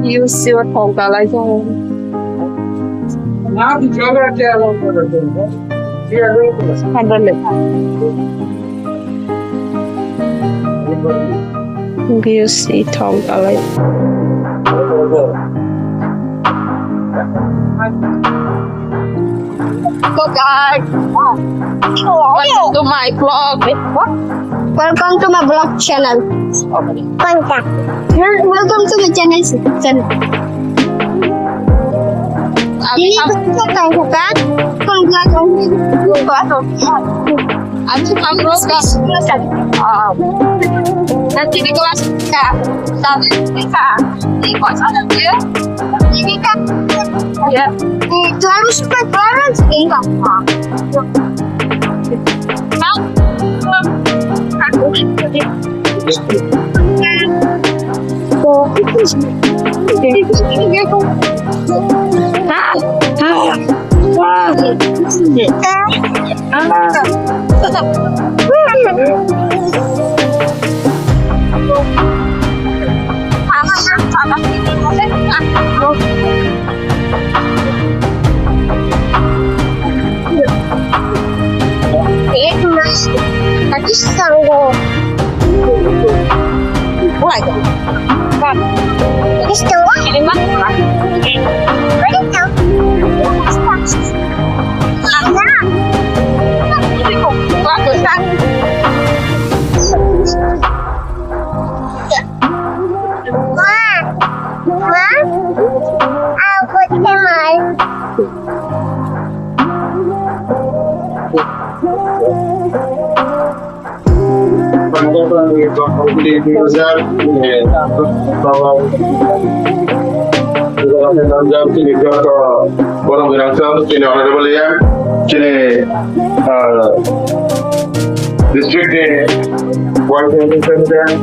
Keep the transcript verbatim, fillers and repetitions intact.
Use your thong kalai thong. Hundred le. Use your thong kalai. Hello guys, welcome to my vlog. Welcome to my vlog channel. Welcome. Welcome to my channel. Channel. Ini kita kan kan. Aji hamro ka, ah, nanti di kelas ka, tapi ka, di kelas ada dia. Ini kan, ya. Itu harus performance ini apa? Borok gwnang khe chini honorable M, chini, ah, district ni vice president,